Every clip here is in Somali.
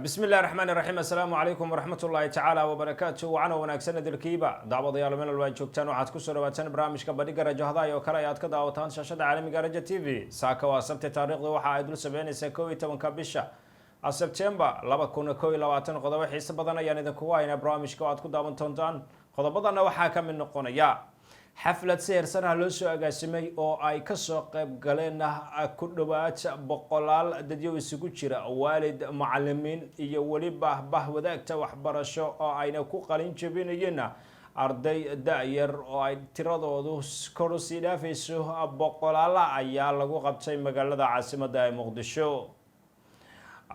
Bismi illahi raxmaan raxiim. Assalaamu calaykum waraxmat ullaahi tacaala wabarakaatu. Wacana wanaagsan idilkiiba daawadayaal meel walba ay joogtaan. Waxaad kusoo dhawaataan barnaamijka Bandhiga Rajo. Hadaay oo kale ayaad ka daawataan shaashada caalamiga Rajo TV. Saaka waa Sabti, taariikhdu waxa ay dul sameynaysaa 11-ka bisha Sebtembar 2021. Qodobo xiise badan ayaan idinkugu haynaa barnaamijka oo aad ku daawan doontaan. Qodobadana waxaa ka mid noqonaya xaflad si heersanaha loo soo agaasimay oo ay kasoo qayb galeen ku dhowaad boqolaal dadyo isugu jira waalid, macalimiin iyo weliba bahwadaagta waxbarasho, oo ayna ku qalin jabinayeen arday da-yar oo ay tiradoodu kor usii dhaafayso boqolaala, ayaa lagu qabtay magaalada caasimadda ee Muqdisho.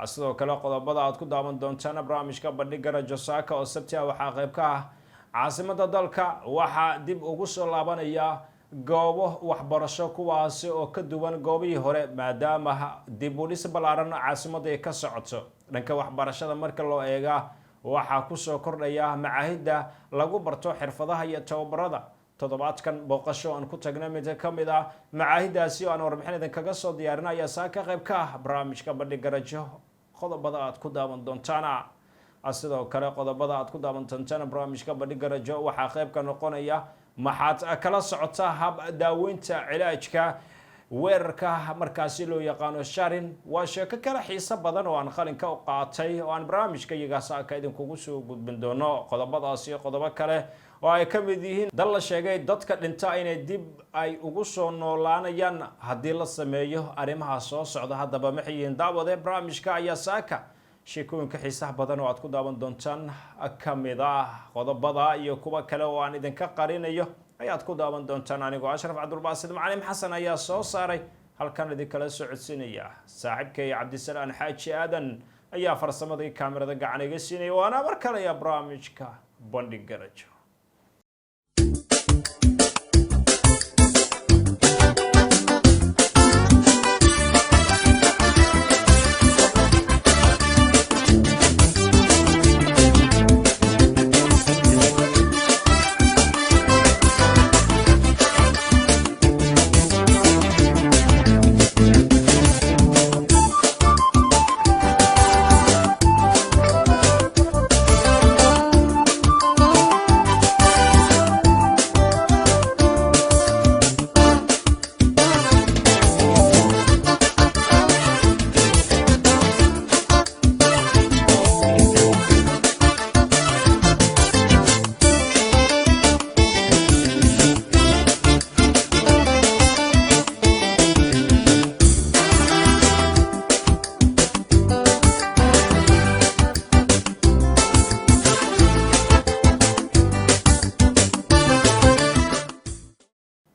Sidoo kale, qodobada aad ku daawan doontaan barnaamijka Bandhiga Rajo saaka oo Sabti ah waxaa qayb ka ah caasimada dalka waxaa dib ugu soo laabanaya goobo waxbarasho, kuwaasi oo ka duwan goobihii hore, maadaama dib u dhis ballaaran caasimadda ay ka socoto. Dhanka waxbarashada marka loo eega, waxaa kusoo kordhaya macaahidda lagu barto xirfadaha iyo tababarada. Toddobaadkan booqasho aan ku tagna mid ka mid ah macaahiddaasi oo aan warbixin idinkaga soo diyaarin ayaa saa ka qayb ka ah barnaamijka Bandhiga Rajo, qodobada aad ku daawan doontaana. Sidoo kale, qodobada aad ku daawan doontaan barnaamijka Bandhiga Rajo waxaa qayb ka noqonaya: maxaad kala socotaa hab daaweynta cilaajka weerarka markaasi loo yaqaano sharin? Waa sheeko kale xiiso badan oo aan qalinka u qaatay oo aan barnaamijka iyagaa saaka idinkugu soo gudbin doono. Qodobadaas iyo qodobo kale oo ay ka mid yihiin dal la sheegay dadka dhinta inay dib ay ugu soo noolaanayaan haddii la sameeyo arrimaha soo socda, haddaba maxay yihiin, daawade? Barnaamijka ayaa saaka sheekooyinka xiisaha badan oo aad ku daawan doontaan ka mid ah. Qodobada iyo kuwo kale oo aan idinka qarinayo ayaad ku daawan doontaan. Anigoo Ashraf Cabdulbaasid Macalim Xasan ayaa soo saaray, halkan idinkala socodsiinaya. Saaxiibkay Cabdisalaan Xaaji Aadan ayaa farsamadii kaamirada gacan iga siinaya. Waana mar kale ayaa barnaamijka Bandhiga Rajo.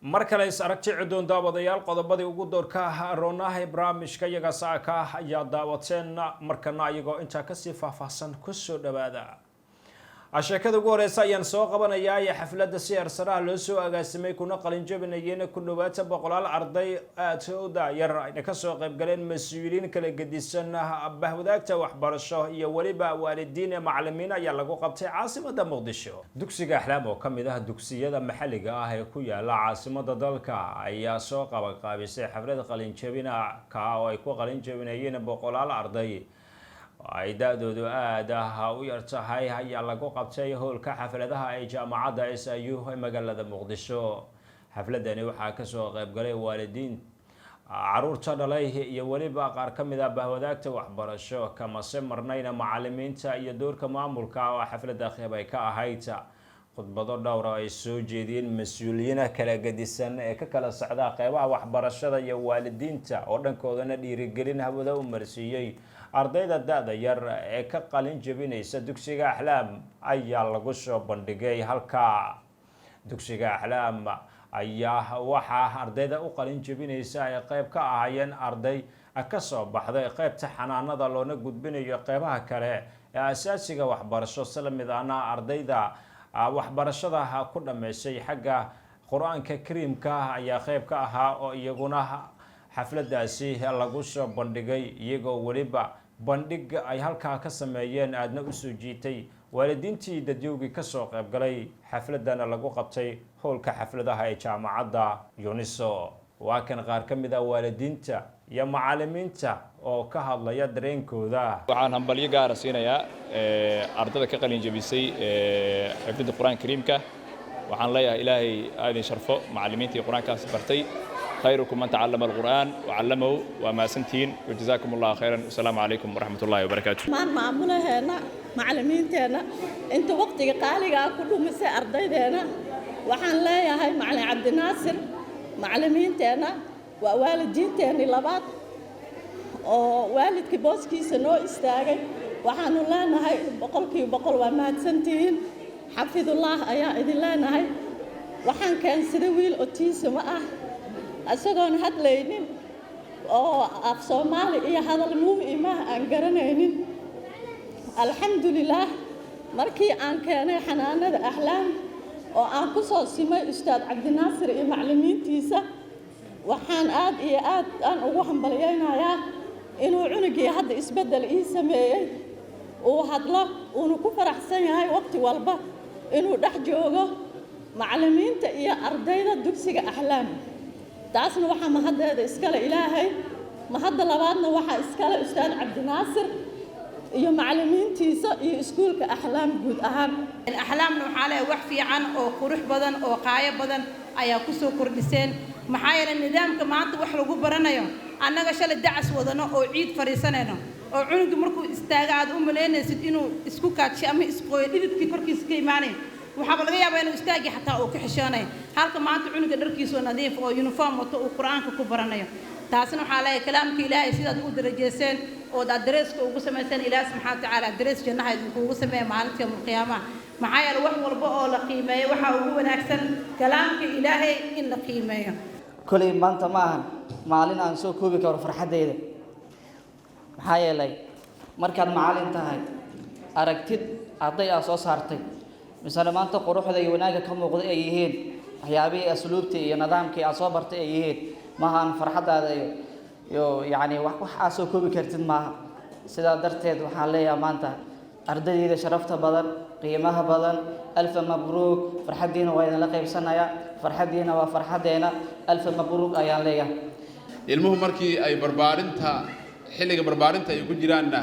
Mar kale is aragti cudoon, daawadayaal. Qodobadii ugu doorka roonaha ee barnaamijka iyaga saaka ayaa daawateen. Markana iyagoo intaa kasii faahfaahsan kusoo dhawaada. Sheekada ugu horeysa ayaan soo qabanayaa ee xafladda si heersaraha loo soo agaasimay kuna qalinjabinayeen ku dhawaata boqolaal arday aad u daayar, ayna kasoo qaybgaleen mas-uuliyiin kala gedisan, bahwadaagta waxbarasho iyo weliba waalidiin ee macalimiin, ayaa lagu qabtay caasimada Muqdisho. Dugsiga Axlaam oo kamid ah dugsiyada maxalliga ah ee ku yaala caasimada dalka ayaa soo qabanqaabisay xaflad qalinjabina ka oo ay ku qalinjabinayeen boqolaal arday ay da-doodu aada ah u yar tahay, ayaa lagu qabtay howlka xafladaha ee jaamacadda SIU ee magaalada Muqdisho. Xafladani waxaa kasoo qaybgalay waalidiin caruurta dhalay iyo weliba qaar ka mid ah bahwadaagta waxbarasho, kamase marnayna macalimiinta iyo doorka maamulka oo xafladda qeyb ay ka ahayd. Khudbado dhowra ay soo jeediyeen mas-uuliyiina kala gedisan ee ka kala socda qeybaha waxbarashada iyo waalidiinta oo dhankoodana dhiirigelin hawada u marsiiyey ardayda da-da yar ee ka qalin jebinaysa dugsiga Axlaam ayaa lagu soo bandhigay halka. Dugsiga Axlaam ayaa waxaa ardayda u qalin jebinaysa ay qeyb ka ahaayeen arday ka soo baxday qeybta xanaanada, loona gudbinayo qeybaha kale ee asaasiga waxbarasho. Si la mid ahna ardayda waxbarashada ku dhammaysay xagga Qur-aanka Kariimka ayaa qeyb ka ahaa, oo iyaguna xafladaasi lagu soo bandhigay, iyagoo weliba bandhig ay halkaa ka sameeyeen aadna usoo jiitay waalidiintii dadyowgii kasoo qaybgalay xafladana lagu qabtay howlka xafladaha ee jaamacadda Uniso. Waa kan qaar ka mid ah waalidiinta iyo macalimiinta Oo ka hadlaya dareenkooda. Waxaan hambalyo gaara siinayaa ardada ka qalin jebisay xifdinta Qur-aanka Kariimka. Waxaan leeyahay, Ilaahay ha idin sharfo, macallimiintii Qur-aankaas bartay. خيركم من تعلم القرآن وعلمه. Waa mahadsantihiin, وجزاكم الله خيرا، والسلام عليكم ورحمة الله وبركاته. Maan maamulaheena, macallimiinteenna, inta waqtiga qaaligaa ku dhumisay ardaydeena, waxaan leeyahay Macallin Cabdinaasir, macallimiinteenna waa waalidiinteennii labaad oo waalidkii booskiisa noo istaagay. Waxaanu leenahay 100% waa mahadsantihiin, xafidullah ayaa idin leenahay. Waxaan keensaday wiil autism ah, isagoon hadlaynin oo af Soomaali iyo hadal muu imaah aan garanaynin. Alxamdulilaah, markii aan keenay xanaanada Axlaam oo aan ku soo simay Ustaad Cabdinaasir iyo macallimiintiisa, waxaan aad iyo aad aan ugu hambalyaynayaa inuu cunugii hadda isbeddel ii sameeyey, uu hadlo, uuna ku faraxsan yahay waqti walba inuu dhex joogo macallimiinta iyo ardayda dugsiga Axlaam. Taasna waxaa mahaddeeda iskale Ilaahay, mahadda labaadna waxaa iskale Ustaad Cabdinaasir iyo macallimiintiisa iyo iskuulka Axlaam guud ahaan. Axlaamna waxaa leeyahay, wax fiican oo qurux badan oo qaayo badan ayaa ku soo kordhiseen, maxaa yeelay nidaamka maanta wax lagu baranayo, annaga shalay dacas wadano oo ciid fadhiisanayno oo cunuga markuu istaago aad u malaynaysid inuu isku kaadshay ama isqooyo, dhididkii korkiisa ka imaanay, waxaaba laga yaabaa inuu istaagii xataa uu ka xishoonayo, halka maanta cunuga dharkiisoo nadiif oo uniform wato uu Qur-aanka ku baranayo. Taasna waxaa leeyahay, kalaamka Ilaahay sidaad u darajeyseen ood adreeska ugu samayseen, Ilaahi subxaana watacaala adrees jannaha idinkuugu sameeya maalinta yowmulqiyaamaha. Maxaa yeele wax walba oo la qiimeeyo waxaa ugu wanaagsan kalaamka Ilaahay in la qiimeeyo. Koley maanta ma ahan maalin aan soo koobi karo farxaddayda, maxaa yeelay markaad macallin tahay, aragtid arday aad soo saartay, misena maanta quruxda iyo wanaagga ka muuqda ay yihiin waxyaabihii asluubtii iyo nidaamkii aad soo bartay ay yihiin, maahan farxaddaada iyo yacni wax aad soo koobi kartid maaha. Sidaa darteed waxaan leeyahay maanta ardayda sharafta badan, qiimaha badan, alfa mabruuk. Farxaddiina waa idinla qaybsanaya, farxaddiina waa farxaddeena. Alfa mabruuk ayaan leeyahay. Ilmuhu markii ay barbaarinta, xilliga barbaarinta ay ku jiraanna,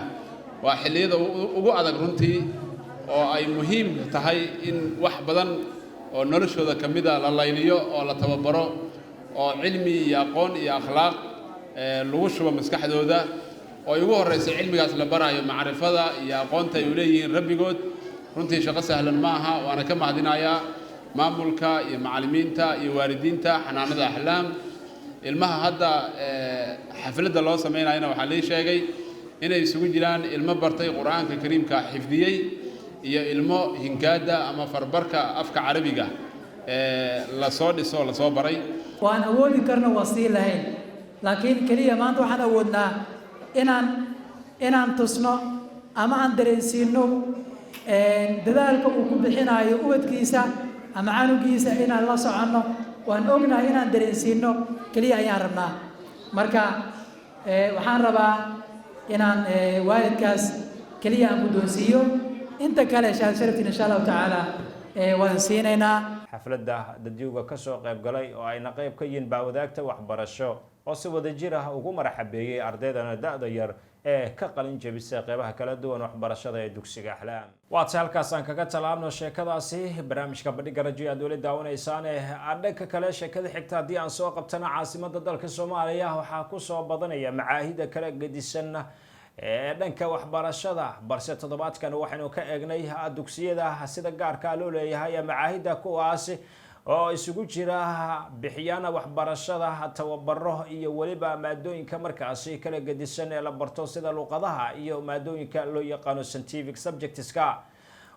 waa xilliyada ugu adag runtii, oo ay muhiim tahay in wax badan oo noloshooda ka mida la layliyo oo la tababaro oo cilmi iyo aqoon iyo akhlaaq lagu shubo maskaxdooda, oo ay ugu horraysa cilmigaas la baraayo macrifada iyo aqoonta ay u leeyihiin Rabbigood. Runtii shaqo sahlan ma aha, waana ka mahadinayaa maamulka iyo macallimiinta iyo waalidiinta xanaanada Axlaam. Ilmaha hadda xafladda loo samaynayana waxaa lii sheegay inay isugu jiraan ilmo bartay Qur-aanka Kariimka, xifdiyey, iyo ilmo hinkaadda ama farbarka afka Carabiga lasoo dhiso, lasoo baray. Waan awoodi karna, waa sii lahayn, laakiin keliya maanta waxaan awoodnaa inaan tusno ama aan dareensiino dadaalka uu ku bixinayo ubadkiisa ama canugiisa. Inaan la soconno waan ognahay, inaan dareensiino keliya ayaan rabnaa. Marka waxaan rabaa inaan waalidkaas keliya aan guddoonsiiyo. Inta kale shahaad sharaftiin, insha Allahu tacaala, waan siinaynaa. Xafladda dadyuga ka soo qayb galay oo ayna qayb ka yihiin baawadaagta waxbarasho oo si wadajir ah ugu marxabeeyey ardaydana da-da yar ee ka qalin jebisay qeybaha kala duwan waxbarashada ee dugsiga Axlaam. Waase halkaas aan kaga tallaabno sheekadaasi. Barnaamijka Bandhiga Rajo aad weli daawanaysaane. Dhanka kale, sheekada xigta haddii aan soo qabtana, caasimada dalka Soomaaliya waxaa kusoo badanaya macaahida kala gedisan ee dhanka waxbarashada, balse toddobaadkan waxaynu ka eegnay dugsiyada sida gaarkaa loo leeyahay ee macaahida, kuwaasi oo isugu jira bixiyaan waxbarashada, tababaro iyo weliba maadooyinka markaasi kala gedisan ee la barto, sida luqadaha iyo maadooyinka loo yaqaano scientific subjectska.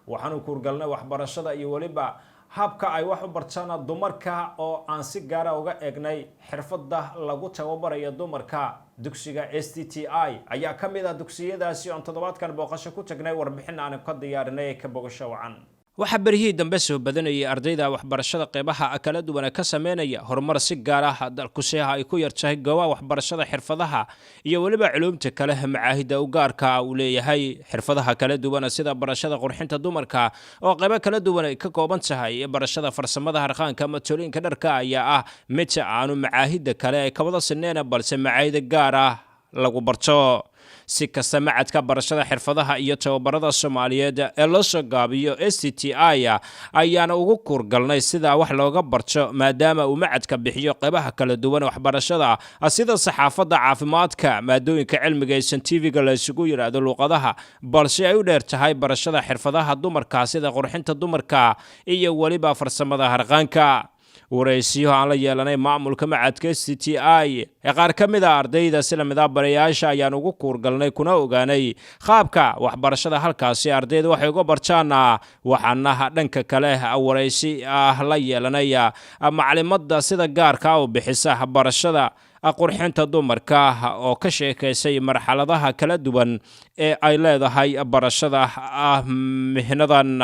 Waxaanu kuurgalnay waxbarashada iyo weliba habka ay wax u bartaan dumarka, oo aan si gaara uga eegnay xirfadda lagu tababarayo dumarka. Dugsiga STTI ayaa ka mid ah dugsiyadaasi oon toddobaadkan booqasho ku tagnay, warbixin aanu ka diyaarinay ee ka bogasho wacan. Waxaa berihii dambe soo badanayay ardayda waxbarashada qeybaha kala duwan ka sameynaya horumar, si gaar ah dalkuseha ay ku yartahay goobaha waxbarashada xirfadaha iyo weliba culuumta kale macaahida u gaarka uu leeyahay xirfadaha kala duwan, sida barashada qurxinta dumarka oo qeybo kala duwan ay ka kooban tahay, barashada farsamada harqaanka ama toliinka dharka ayaa ah mid aanu macaahida kale ay kawada sineen, balse macaahida gaar ah. Lagu barto si kasta Macadka Barashada Xirfadaha iyo Tababarada Soomaaliyeed ee loo soo gaabiyo STTI ayaana ugu kuurgalnay sida wax looga barto, maadaama uu macadka bixiyo qeybaha kala duwan waxbarashada, sida saxaafadda, caafimaadka, maadooyinka cilmiga ee scientific-ga la isugu yidhaahdo, luuqadaha, balse ay u dheer tahay barashada xirfadaha dumarka, sida qurxinta dumarka iyo weliba farsamada harqaanka. Waraysiyo aan la yeelanay maamulka macadka STTI ee qaar ka mid a ardayda si lamid ah barayaasha ayaan ugu kuurgalnay, kuna ogaanay qaabka waxbarashada halkaasi ardayda waxay uga bartaan. Waxaana dhanka kale waraysi ah la yeelanay maclimada sida gaarka u bixisa barashada qurxinta dumarka, oo ka sheekaysay marxaladaha kala duwan ee ay leedahay barashada mihnadan.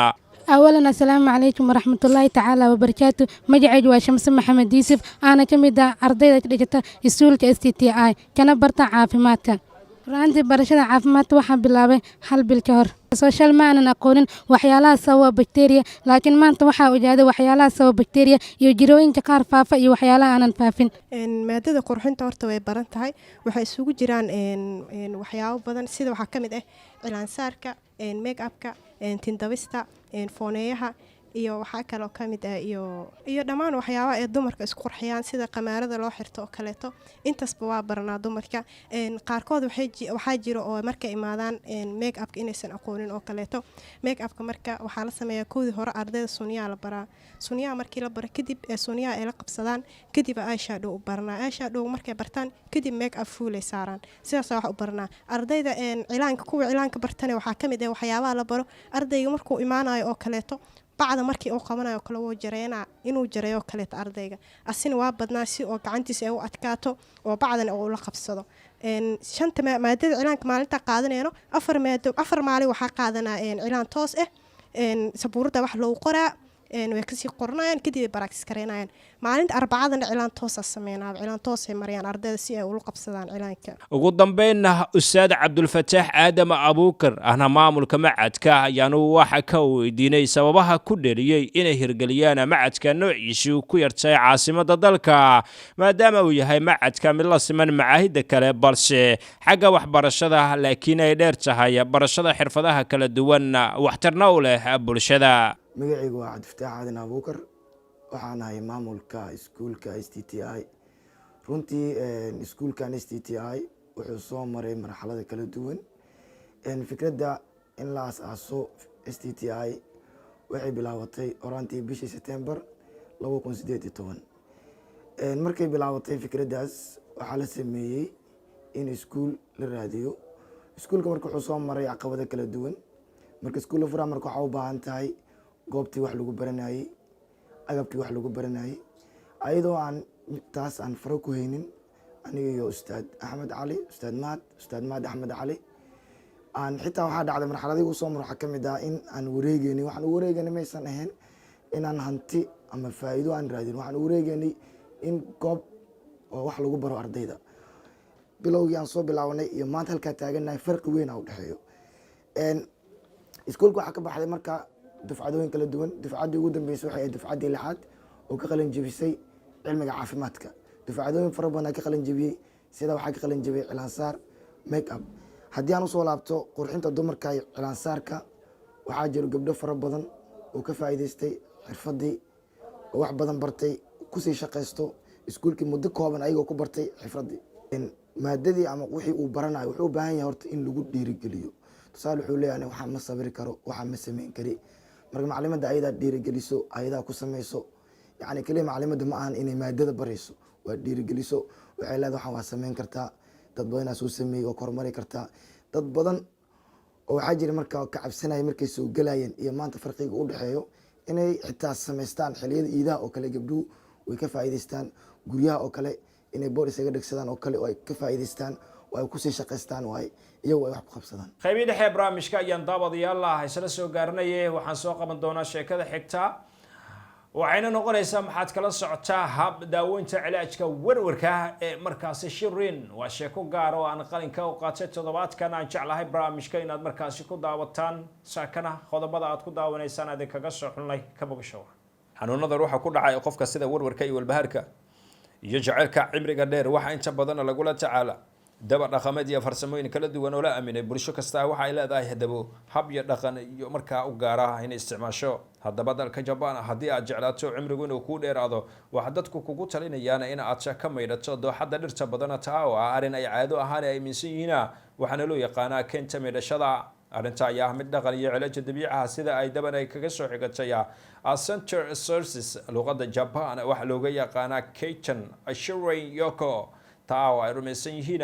Awalan, assalaamu calaykum waraxmatullaahi tacaala wabarakaatu. Magacaygu waa Shamse Maxamed Yuusuf, aana ka mid ah ardayda dhigata iskuulka STTI, kana barta caafimaadka. Runaantii, barashada caafimaadka waxaa bilaabay hal bil ka hor. Social ma aanan aqoonin waxyaalaha sababa bakteriya, laakiin maanta waxaa ogaaday waxyaalaha sababa bakteriya iyo jirooyinka qaar faafa iyo waxyaalaha aanan faafin. Maadada qurxinta horta way baran tahay. Waxay isugu jiraan waxyaabo badan, sida waxaa ka mid ah cilaansaarka, make upka, tindabista, fooneeyaha iyo waxaa kaloo ka mid ah iyo dhammaan waxyaabaha ay dumarka isku qurxiyaan, sida qamaarada loo xirto oo kaleeto. Intaasba waa baranaa. Dumarka qaarkood waxaa jiro oo markay imaadaan make upka inaysan aqoonin oo kaleeto. Make upka marka waxaa la sameeyaa, koodii hore ardayda sunyaha la baraa. Sunyaha markii la baro kadib, ee sunyaha ay la qabsadaan kadib, eyeshadow u baranaa. Eyeshadow markay bartaan kadib, make up full ay saaraan. Sidaas wax u baranaa ardayda cilaanka. Kuwa cilaanka bartane waxaa ka mid ah waxyaabaha la baro ardayga markuu imaanayo oo kaleeto, bacda markii uu qabanayo kale, wuu jareynaa, inuu jareeyo kaleeto ardayga asina waa badnaa, si oo gacantiisa ay u adkaato oo bacdan uu la qabsado. Shanta maadada cilaanka maalinta qaadanayno, afar maado, 4 maalin waxaa qaadanaa cilaan toos ah. Sabuurada wax loogu qoraa, way kasii qoranayaan, kadib ay practice gareynayaan. Maalinta Arbacadana cilaan toosaa sameynaa, cilaan toosay marayaan ardayda si ay ula qabsadaan cilaanka. Ugu dambeynna, Ustaad Cabdulfataax Aadam Abuukar, ahna maamulka macadka, ayaanu waxa ka weydiinay sababaha ku dheliyey inay hirgeliyaan macadka noociisu ku yartay caasimada dalka, maadaama uu yahay macadka mid la siman macaahidda kale, balse xagga waxbarashada laakiin ay dheer tahay barashada xirfadaha kala duwan, waxtarna u leh bulshada. Magacaygu waa Cabdifataax Aadan Abuukar. Waxaan ahay maamulka iskuulka STTI. Runtii, iskuulkan STTI wuxuu soo maray marxalada kala duwan. Fikradda in la as-aaso STTI waxay bilaabatay horaantii bishii September 2018. Markay bilaabatay fikraddaas, waxaa la sameeyey in iskuul la raadiyo. Iskuulka marka wuxuu soo maray caqabado kala duwan. Marka iskuul la furaa, marka waxaa u baahan tahay goobtii wax lagu baranayey, agabkii wax lagu baranayey. Ayadoo aan taas aan faro ku haynin, aniga iyo Ustaad Axmed Cali, Ustaad Mahad Axmed Cali, aan xitaa waxaa dhacday marxaladii ugu soo mar waxaa ka mid ah in aan wareegeynay. Waxaan u wareegeynay maysan ahayn inaan hanti ama faa'iido aan raadin. Waxaan u wareegeynay in goob oo wax lagu baro ardayda. Bilowgii aan soo bilaabanay iyo maanta halkaa taagannahay, farqi weyn aa u dhexeeyo. Iskuulka waxaa ka baxday marka dufcadooyin kala duwan. Dufcaddii ugu dambeysay waxay ahayd dufcaddii lixaad oo ka qalin jebisay cilmiga caafimaadka. Dufcadooyin fara badan ka qalin jebiyey, sida waxaa ka qalin jebiyey cilaansaar, make up. Haddii aan usoo laabto qurxinta dumarka iyo cilaansaarka, waxaa jiro gabdho fara badan oo ka faa'iidaystay xirfaddii oo wax badan bartay, kusii shaqaysto iskuulkii muddo kooban ayagoo ku bartay xirfaddii. Maadadii ama wixii uu baranayo wuxuu u baahan yahay horta in lagu dhiirigeliyo. Tusaale, wuxuu leeyahay, "Waxaa ma sabiri karo, waxaa ma samayn kari." Marka maclimadda ayadaa dhiirigeliso, ayadaa ku samayso. Yani keliya maclimadda ma ahan inay maadada barayso, waa dhiirigeliso. Waxay leedahay, "Waxaan waa samayn kartaa, dad badanaa soo sameeyey, waa ku horumari kartaa." Dad badan oo waxaa jira marka ka cabsanaya markay soo gelayeen iyo maanta farqiga u dhexeeyo, inay xitaa samaystaan. Xiliyada iidaha oo kale gabdhuhu way ka faa'iidaystaan, guryaha oo kale inay boor isaga dhegsadaan oo kale, oo ay ka faa'iidaystaan oo ay kusii shaqaystaan oo ay iyagu ay wax ku qabsadaan. Qaybii dhexe barnaamijka ayaan, daawadayaal ah, isla soo gaaranayay. Waxaan soo qaban doonaa sheekada xigta, waxayna noqonaysaa: maxaad kala socotaa hab daaweynta cilaajka werwerka ee markaasi Shirin? Waa sheeko gaar oo aan qalinka u qaatay toddobaadkan, aan jeclahay barnaamijka inaad markaasi ku daawataan. Saakana qodobada aad ku daawanaysaan idinkaga soo xulnay ka bogasho. Xanuunada ruuxa ku dhacay qofka, sida werwerka iyo walbahaarka iyo jaceylka cimriga dheer, waxaa inta badan lagula tacaala Daba dhaqameed iyo farsamooyin kala duwan oo la aaminay. Bulsho kasta waxa ay leedahay hadabo hab iyo dhaqan iyo markaa u gaara inay isticmaasho. Haddaba dalka Jabaan, haddii aad jeclaato cimrigu inuu kuu dheeraado, waxaa dadku kugu talinayaan in aad ka maydhato dooxada dhirta badana, taa oo ah arrin ay caado ahaan ay aaminsan yihiin, waxaana loo yaqaanaa keenta maydhashada. Arrinta ayaa ah mid dhaqan iyo cilaja dabiicaha, sida ay daban ay kaga soo xigatay Center Sources. Luqada Japan waxaa looga yaqaanaa keitan shinrin yoku, taa oo ay rumaysan yihiin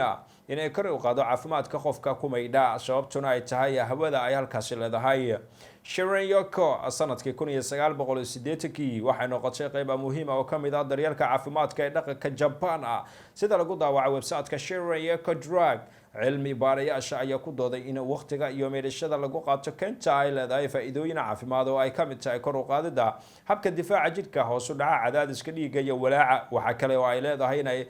inay kor u qaado caafimaadka qofka ku maydha, sababtuna ay tahay hawada ay halkaasi leedahay. Shinrin yoku sanadkii 1980-kii waxay noqotay qeyba muhiima oo kamid ah daryeelka caafimaadka ee dhaqanka Japan ah, sida lagu daawacay website-ka Shinrin Yoku Drug. Cilmi baarayaasha ayaa ku dooday in waqtiga iyo meydhashada lagu qaato kenta ay leedahay faa-iidooyin caafimaad oo ay ka mid tahay kor u qaadida habka difaaca jidhka, hoos u dhaca cadaadiska dhiigga iyo walaaca. Waxaa kale oo ay leedahay inay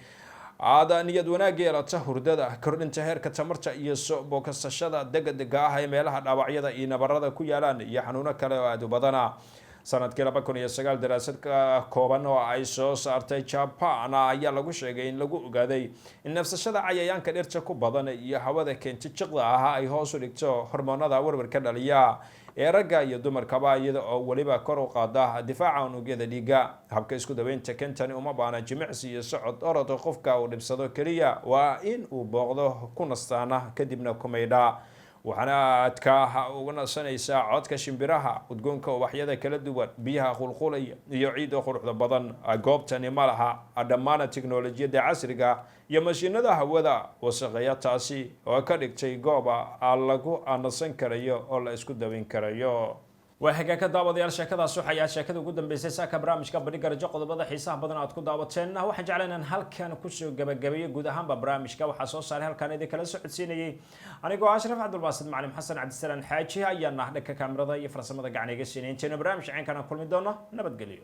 aada niyad wanaag yeelata, hurdada, kordhinta heerka tamarta iyo soo bookasashada degdega ah ee meelaha dhaawacyada iyo nabarada ku yaalaan, iyo xanuuno kale oo aada u badana. Sanadkii 2009 daraasad ka kooban oo ay soo saartay Japan ayaa lagu sheegay in lagu ogaaday in neefsashada cayayaanka dhirta ku badan iyo hawada keenta jiqda ah ay hoos u dhigto hormoonada warwarka dhaliya ee ragga iyo dumarkaba, iyada oo weliba kor u qaada difaaca unugyada dhiigga. Habka isku daweynta kentani uma baana jimicsi iyo socod orod qofka uu dhibsado, keliya waa in uu booqdo, ku nastaana, kadibna ku maydha. Waxaana aadka uga nasanaysaa codka shimbiraha, udgoonka ubaxyada kala duwan, biyaha qulqulaya iyo ciidda quruxda badan. Goobtani ma laha dhammaan tiknolojiyadda casriga iyo mashiinada hawada wasaqeeya, taasi oo ka dhigtay gooba lagu nasan karayo oo la isku daweyn karayo. Waa hagaaka, daawadayaal, sheekadaas waxayaa sheekada ugu dambeysay saaka barnaamijka Bandhiga Rajo. Qodobada xiisaha badan aad ku daawateen, waxaan jeclaa inaan halkan kusoo gabagabeeyo guud ahaanba barnaamijka. Waxaa soo saaray, halkan idin kala socodsiinayay anigoo Ashraf Cabdulbaasid. Macalin Xasan Cabdisalaan Xaaji ayaana dhanka kaamirada iyo farsamada gacan iga siinay. Intaynu barnaamij ceenkan kulmi doono, nabadgelyo.